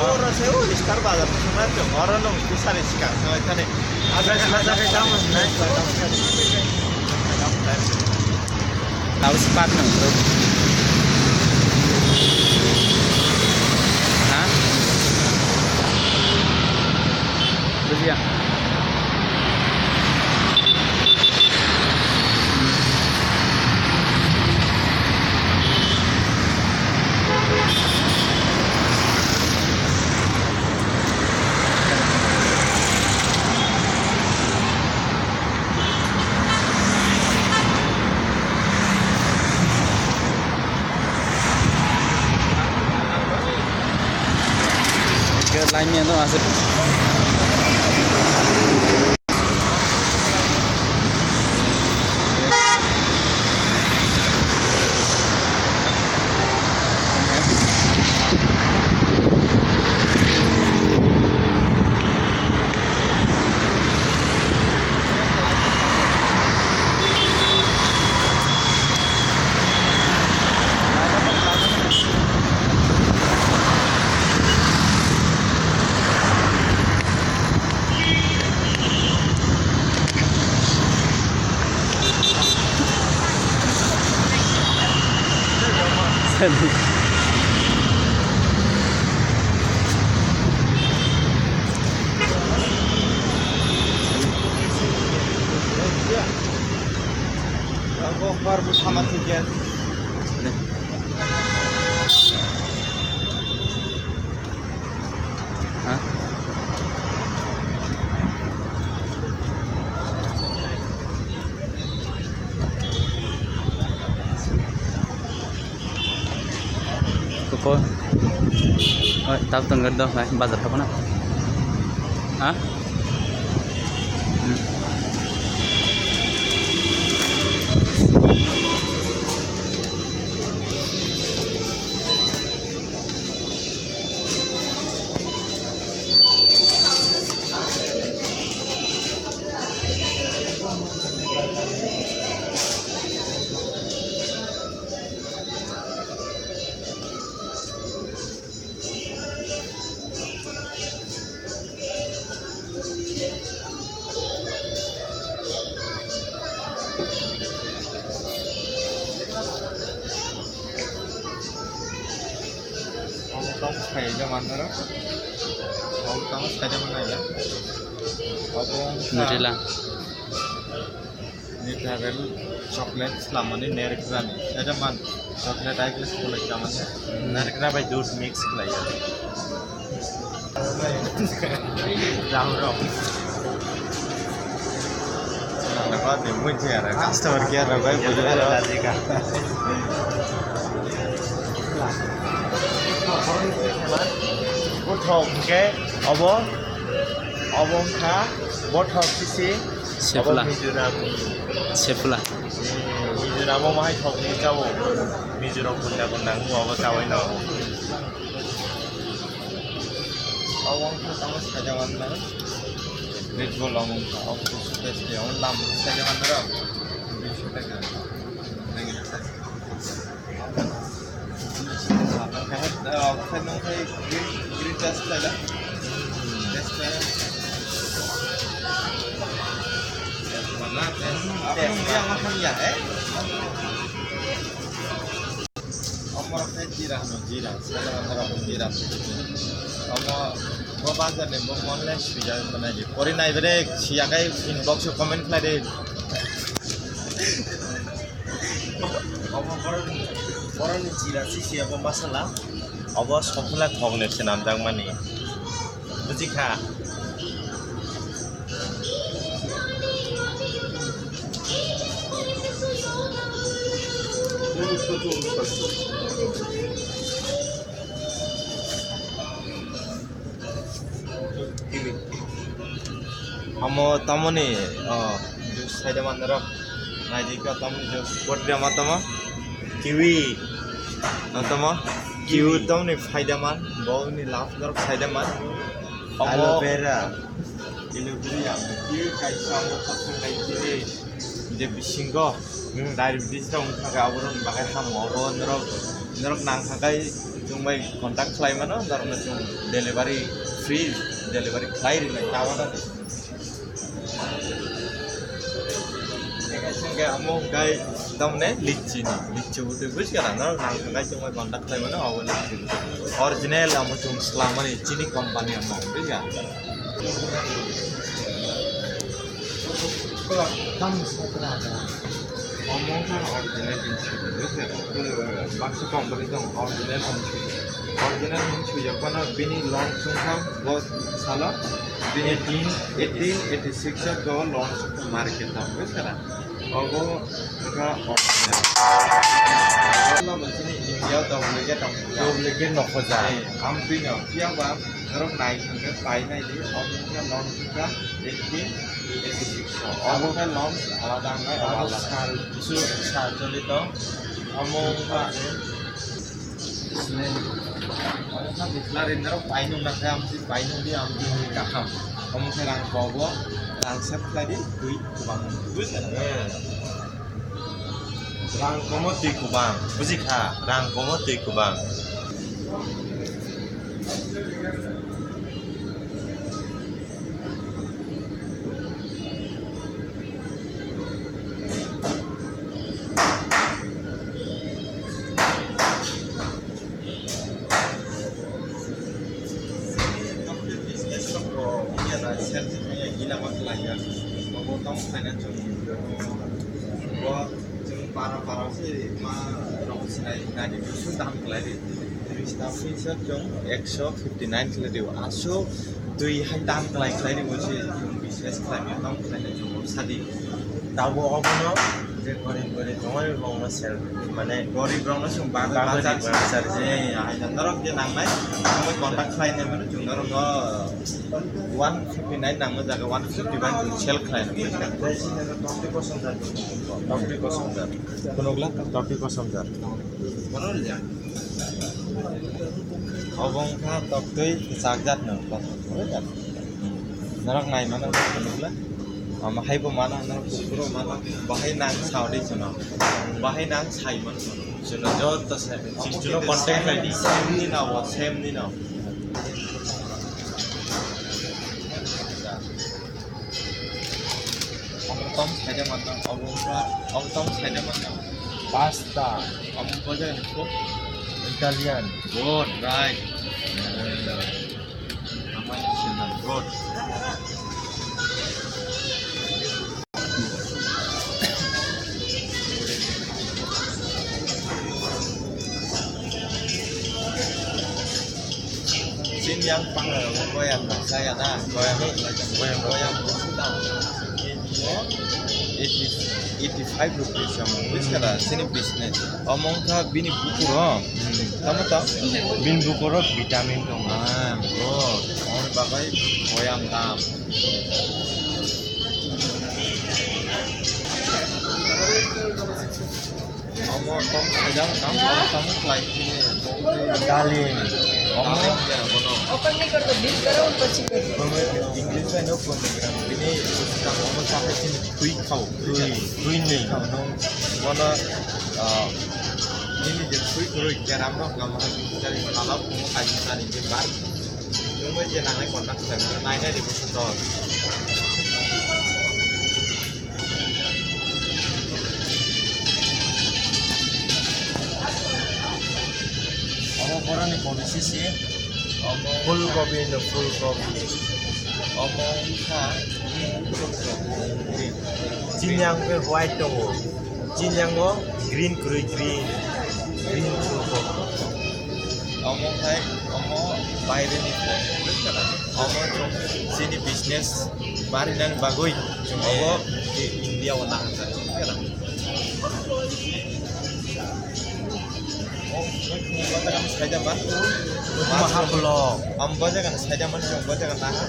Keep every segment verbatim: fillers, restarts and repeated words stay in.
Oro se o Star Bazar ni songna tong, oro nung tu sari sikang thangwi thani. Asa asa khe tamo nai. Tabo se pat nang bro. Ha? Bujiya. Line ni ano aswk. Ha? Kuko. Oi, tab tong gado, bai, bazar thabo na. Ha? Hmm. Omo tamo saida manaro. Omo tamo saida manaya. Obo wngkha Nutella. Nutella chocolate slamani nerkjani. Saida man chocolate ai khe sumulai chamani. Hmm. Nerkra bai dudh mix khlaiya. Ram ram. Customer care rok bai bujui rok. Bothok hwnkhe obo, obo wngkha bothok sisi. Sefla. Obo Mizoram. Sefla. Mizoram o mahai thok ni chao. Mizoram gunda gunda wng obo chawai no. Obo wngkha tamo saida manna. Red Bull omo wngkha. Obo kusu test khe omo lam saida manna rok. Duiso taka. Omo rok khe jira hwno, jira. Sale mandarok jira. Omo bo bazar ni bo mon le swijak manai di. Pori nai bere siya kai inbox o comment khlai di. Omo borok ni, borok ni jira si siya bo masala. Obo sokla thok ni swnamjak mani. Buji kha. Omo tamoni, o, juice saida mandarok. Naidi khe tamoni juice. Bottle ma tamo? Kiwi. No tamo? Kiwi. Kiwi tamoni faida man, boni love norok saida man. Omo aloe vera. Aloe vera. Kiwi kaisa omo khasang naidi. Je bisingo, hmm, diabetes rok wngkha khe aborok bagwi hamo. Obo norok, norok nangkha khe Chwng bai contact khlai mano, norokno chwng delivery, free delivery khlai rwnai, tabok. Hwnkhe amo hwnkhe tamni litchi ni, litchi bwtwi buji kha na, norok nang thangkhai chwng bai contact khlai mano, abo litchi bwtwi. Original amo chwng swlangmani chini company amo, buji kha? Omo wngkha original hinwi swijak, baksa company tong original hinwi swijak. Original hinwi swijak phano bini launch wngkha bo salo bini eighteen, eighteen eighty six o go launch wngkha market o, buji kha na? Obo wngkha original. Omo chini India o duplicate tong. Duplicate no khoja. Eh, ang bini phiya ba norok nai thangkhe pai nai di, omo wngkha launch wngkha eighteen eighty six o. Omo khe launch alada wngnai, abo alada. Sal, bisu sal choli tong. Omo wngkha Omo kha bislari norok painung nangkhe amtwi painung di amtwi hwnwi kaham. Omo khe rang kobo, rang save khlai di, twi kwbang. Buji kha na? Rang komo twi kwbang. Buji kha, rang komo twi kwbang. Business rok bo India na sales ni thangya gila ma khlaiya. Obo tamo finance rok ni bo chwng para para se ma rok sinai nai ni bisu dam khlai di. Twi sita pisa chwng ekso fifty nine khlai di. Aswk twi hai dam khlai khlai di bo se chwng business khlai ma tamo khlai nai chwng sadi. Tabuk obono je gorib gorib tongo, rokno sel, mane gorib rokno chwng bagwi bagwi bacha bagwi bacha je, hai norok je nangnai, omo contact khlai nai mano, chwng norokno one fifty nine nangma jaga one fifty nine chwng sell khlai nai mano. Twenty percent jar, twenty percent jar. Phunukla twenty percent jar. Obo wngkha toktwi kwchak jatno. Norok nai mano, phunukla. Omo haibo mano, norok kuphuru mano. Bahai nang saudi chwno. Bahai nang sai mano. Chwno joto sai. Chwno contact khai di. Same ni no, same ni no. Omo tom saida manna, omo wngkha, omo tom saida manna. Pasta. Omo wngkha Italian. Good, right. Amai sina, good. Chini yang pang, goyam rok saya na, goyam rok, goyam rok. Goyam rok sudah. Eighty, eighty five rupees yang, buji kha da, chini business. Omo wngkha bini bukur o. Tamo to? Bini bukur o vitamin tongo. Ah, bro. Omo bagwi goyam dam. Omo tom khaijak, tam, tam, tam khlai chini. Dalim. Omo. Dalim ya, bono. Open nahi kar do, bill karo, unko chikar do. English bai no phone nahi kar. Bini, omo chakhe chini twi khao. Twi, twi ni. Bono, ah, nini je twi kwrwi keram rok, gam rok, jari khala, omo kaisa jani je bar. Nwng bai je nangnai contact khlai mano, nainai di bwswk dol. Omo boroni policy se, omo full copy no full copy. Omo wngkha green, full copy, green. Chini ang khe white tongo. Chini yango green kwrwi, green, green kwrwi. Omo khai, omo baire ni phone, omo chwng chini business barinani bagwi chwng obo India o nang. Maha vlog. Ang bo jaga ni side man, chwng bo jaga naha.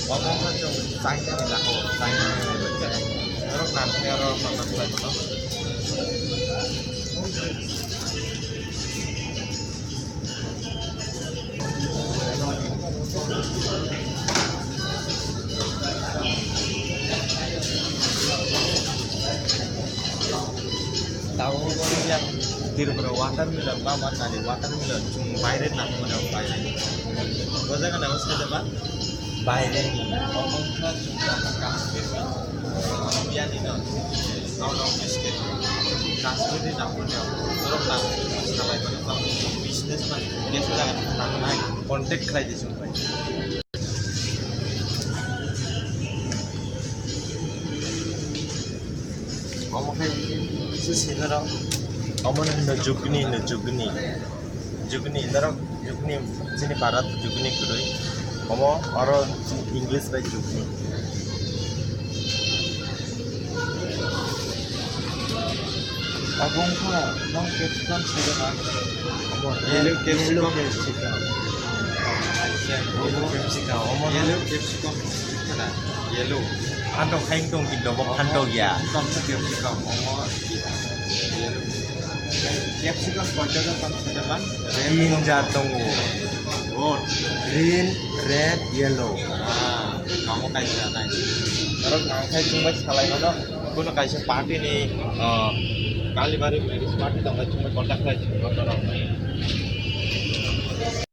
Omo wngkha chwng China ni lako, China ni lako. Norok nang khe oro ma ma khlai mano. Tabuk yang tir bro. Watermelon ba ma tani watermelon chwng baire nangmani o baire. O jaga nang se ba baire. Omo wngkha chwng Kashmir ni India ni no out of state Kashmir ni nangmani o borok nang salai mani business man kesa jaga nang nai contact khlai di chwng bai. Omo khe kisa sinaro. Omo no hino jugni, hino jugni. Jugni, norok jugni, chini Bharat jugni kwrwi. Omo oro English bai jugni. Abo wngkha, nang capsicum side ba? Omo yellow capsicum. Yellow capsicum. Acha, yellow capsicum. Omo yellow capsicum. Kana? Yellow. Anto khaing tong kindo bo phanto ya. Capsicum, capsicum. Omo yellow. Capsicum koita jat tong side ba? Tin jat tongo. Oh. Green, red, yellow. Ah, kamu kaisa nai. Oro nang khai chungbai salai mano. Kuno kaisa party ni, ah, Kalibari Marriage Party tong khai chungbai contact khai chungbai.